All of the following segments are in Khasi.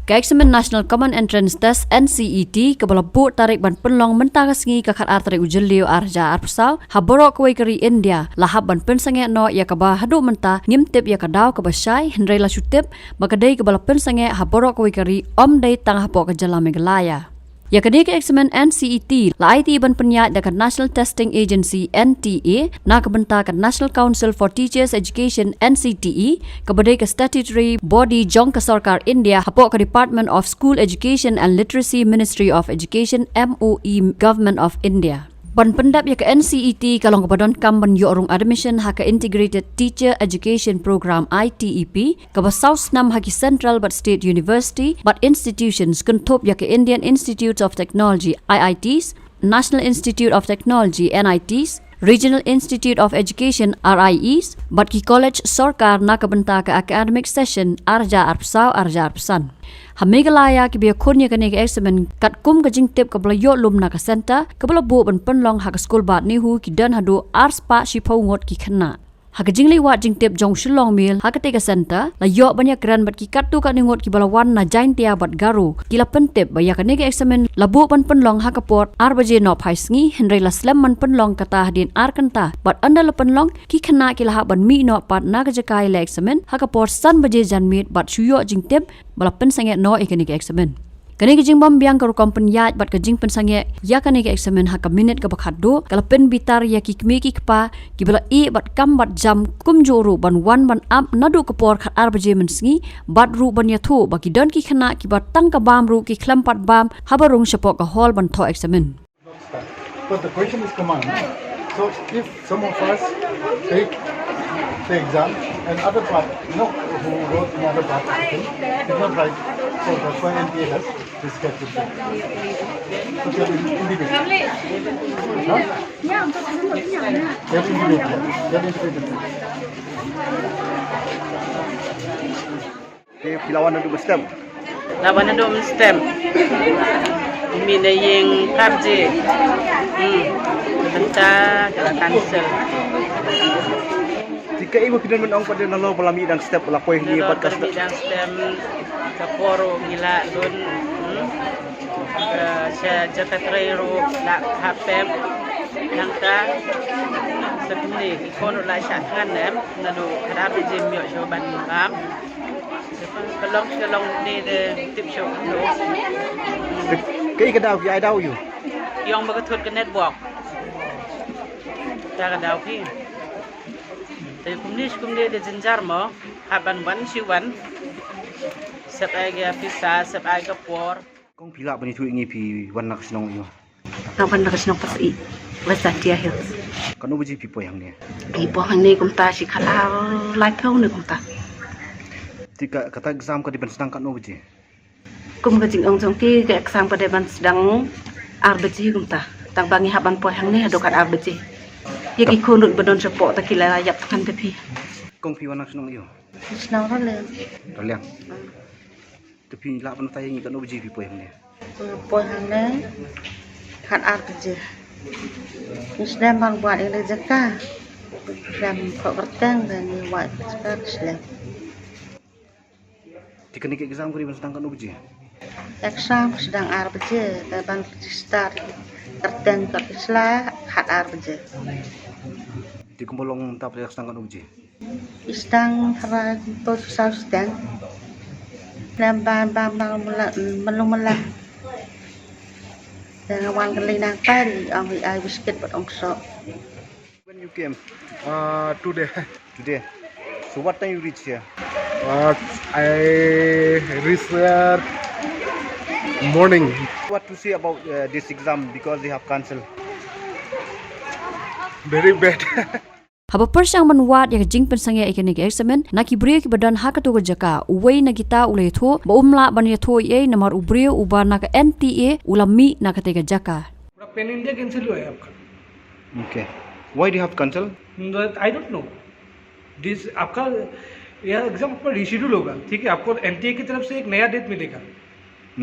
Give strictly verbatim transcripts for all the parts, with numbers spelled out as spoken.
Ka eksamin National Common Entrance Test, N C E T, kaba la buh tarik ban pynlong mynta ka sngi ka khatar tarik u Jylliew arhajar arphew saw ha baroh kawei ka ri India, la hap ban pynsangeh noh ïa kaba haduh mynta ngim tip ïa ka daw kaba shai, hynrei la shu tip ba ka dei kaba la pynsangeh ha baroh kawei ka ri, ym dei tang hapoh ka jylla Meghalaya. Ïa kane ka eksamin N C E T la aiti ban pynïaid da ka National Testing Agency, N T A, na ka bynta ka National Council for Teachers Education, N C T E, kaba dei ka statutory body jong ka sorkar India hapoh ka Department of School Education and Literacy, Ministry of Education, M O E, Government of India. Ban pyndep ïa ka N C E T ka long kaba donkam ban ïoh rung admission ha ka Integrated Teacher Education Program, I T E P, kaba saw snem ha ki central bad state university bad institutions kynthup ïa ka Indian Institutes of Technology, I I Ts, National Institute of Technology, N I Ts, Regional Institute of Education, R I Es, bad ki college sorkar na ka bynta ka academic session arhajar arphew saw arhajar arphew san. Ha Meghalaya, kiba ïakhun ïa kane ka eksamin katkum ka jingtip kaba la ïoh lum na ka centre kaba la buh ban pynlong ha ka skul Bad NEHU, ki don haduh arspah shiphew ngut ki khynnah. Ha ka jingleit wad jingtip jong Shillong Mail ha katei ka centre, la ïoh ban ïakren bad ki katto katne ngut kiba la wan na Jaintia bad Garo. Ki la pyntip ba ïa kane ka eksamin la buh ban pynlong ha ka por ar baje nohphai sngi, hynrei la slem ban pynlong kata hadien ar kynta, bad ynda la pynlong, ki khynnah ki la hap ban mih noh pat na ka jaka ïaleh eksamin ha ka por san baje janmiet bad shu ïoh jingtip ba la pynsangeh noh ïa kane ka eksamin. Kane ka jingbym biang ka rukom pynïaid bad ka jingpynsangeh ïa kane ka eksamin ha ka minit kaba khatduh ka la pynbitar ïa ki kmie ki kpa kiba la ïeh bad kam bad jam kumjuh ruh ban wan ban ap naduh ka por khatar baje mynsngi, bad ruh ban ïathuh ba ki don ki khynnah kiba tang ka bam ruh ki khlem pat bam haba rung shapoh ka hall ban thoh eksamin. But the question is common. So if some of us take the exam and other part, you know, who wrote in other part of the thing, did not write, so that's why N T A has this category. So they will indicate. Huh? They will indicate. They will indicate. Te phi la wan naduh mynstep? La wan naduh mynstep. Mih na ïing phra baje. Hmm. Mynta ka la cancel. Te kaei ba phi don ban ong pat de nalor ba la mih dang step, ba la poi hangne bad ka step? Mih dang step, ka por ruh ngi la don. Hmm. Ka sha jaka trei ruh la hap pep. Nangta sa kumne ki khun ruh la shah thngan em naduh khatar baje ym ïoh shuh ban bam. Ka long, ka long ne de tip shuh. Kaei ka daw, ki ai daw ïa u? Ki ong ba ka thut ka network. Ta ka daw phi. Te kumne shi kumne de jynjar mo, hap ban wan shi wan. Sep ai ka pisa, sep ai ka por. Kong phi lah ban ïathuh ïa ngi phi wan na ka shnong ïa u? Nga wan na ka shnong Pasaieit, West Jaintia Hills. Katno baje phi poi hangne? Phi poi hangne kumta shi khatar laiphew ne kumta. Te ka, kata exam ka dei ban sdang katno baje? Kum ka jingong jong ki, ka exam ka dei ban sdang ar baje kumta. Tang ba ngi hap ban poi hangne haduh khatar baje. Ïa ki khun ruh ba don shapoh ta ki la ïap thngan te phi. Kong phi wan na ka shnong ïa u? Shnong Raliang. Raliang. Hmm. Te phi lah ban batai ïa ngi katno baje phi poi hangne? Poi hangne khatar baje. Ngi sdang ban wad ïa la jaka. Sdang pok kyrteng, ngi wad jaka sdang. Te kane ka exam ka dei ban sdang katno baje? Exam sdang ar baje, te ban register kyrteng ka sdang khatar baje. Te kumba long mynta phi sdang katno baje? Sdang haba to sa sdang. Lem bam bam bam mala mala mala. Dang wan ka lei nangta ri ong ri ai biskit bad ong soh. When you came? Uh, today. Today. So what time you reach here? Uh, I reach here morning. What to say about uh, this exam because they have cancelled? Very bad. Haba pyrshang ban wad ïa ka jingpynsangeh ïa kane ka eksamin na ki briew kiba don ha kato ka jaka, uwei na kita u la ïathuh ba um lah ban ïathuh ei ei namar u briew uba na ka N T A u la mih na kata ka jaka. पूरा पैन इंडिया कैंसिल हुआ है आपका। Okay. Why do you have cancel? आई डोंट नो। दिस आपका, यह एग्जाम आपका रिशेड्यूल होगा, ठीक है? आपको एनटीए की तरफ से एक नया डेट मिलेगा।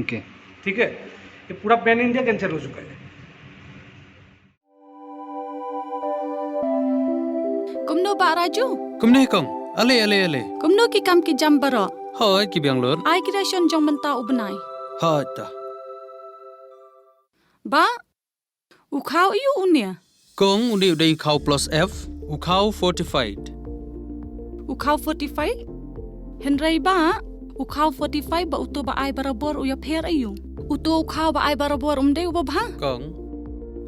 Okay. ठीक है, ये पूरा पैन इंडिया कैंसिल हो चुका है। Kumno Bah Raju? Kumne kong. Ale, ale, ale. Kumno ki kam ki jam baroh? Hoi, ki biang lut. Ai ki ration jong mynta u bnai. Hoi ta. Bah, u khaw aiu une? Kong, une u dei u khaw plus F, u khaw fortified. U khaw fortified? Hynrei bah, u khaw fortified bad uto ba ai barabor u ïapher aiu? Uto u khaw ba ai barabor um dei uba bha? Kong,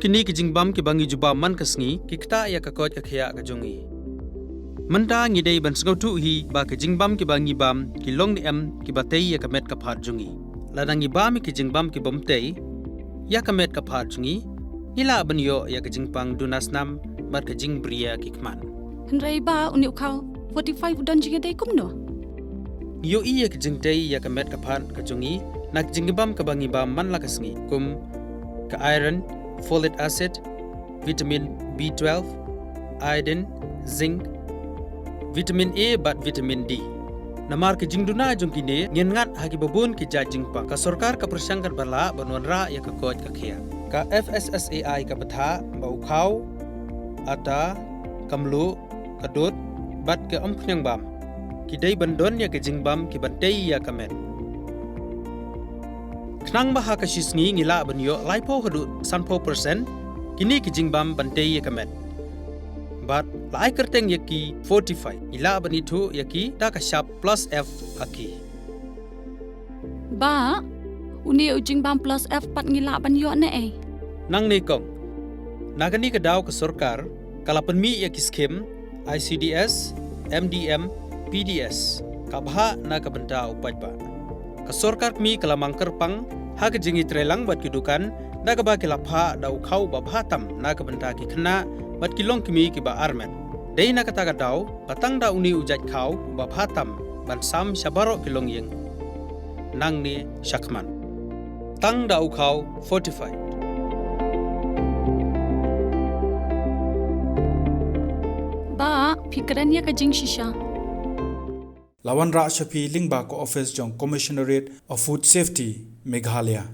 kine ki jingbam kiba ngi ju bam man ka sngi ki ktah ïa ka koit ka khiah ka jong ngi. Mynta ngi dei ban sngewthuh hi ba ki jingbam kiba ngi bam ki long ne em kiba tei ïa ka met ka phad jong ngi. Lada ngi bam ïa ki jingbam ki bym tei ïa ka met ka phad jong ngi, ngi lah ban ïoh ïa ka jingpang duna snam bad ka jingbriew ki khmat. Hynrei bah, une u khaw fortified u don jingïadei kumno? Ngi ïohi ïa ka jingtei ïa ka met ka phad ka jong ngi na ka jingbam kaba ngi bam man la ka sngi, kum ka iron, folic acid, vitamin B twelve, iodine, zinc, vitamin A bad vitamin D. Namar ki jingduna jong kine ngin ngat ha kiba bun ki jait jingpang. Ka sorkar ka pyrshang katba lah ban wanrah ïa ka koit ka khiah. Ka F S S A I ka batai ba u khaw, ata, ka mluh, ka dud bad ka umphniang bam ki dei ban don ïa ki jingbam kiban tei ïa ka met. Khnang ba ha ka shi sngi ngi lah ban ïoh laiphew haduh sanphew percent kine ki jingbam ban tei ïa ka met. Bad la ai kyrteng ïa ki fortified, ngi lah ban ithuh ïa ki da ka shap plus F ha ki. Bah, une u jingbam plus F pat ngi lah ban ïoh ne ei? Nangne kong, na kane ka daw ka sorkar ka la pynmih ïa ki skhim I C D S, M D M, P D S, ka bha na ka bynta u paidbah. Ka sorkar kmie ka la mang kyrpang ha ka jingïatreilang bad ki dukan da kaba ki la phah da u khaw ba bha tam na ka bynta ki khynnah bad ki longkmie kiba armet. Dei na kata ka daw ba tang da une u jait khaw ba bha tam ban sam sha baroh ki longïing nangne shakhmat. Tang da u khaw fortified. Bah, phi kren ïa ka jingshisha. La wanrah sha phi lyngba ka office jong Commissionerate of Food Safety, Meghalaya.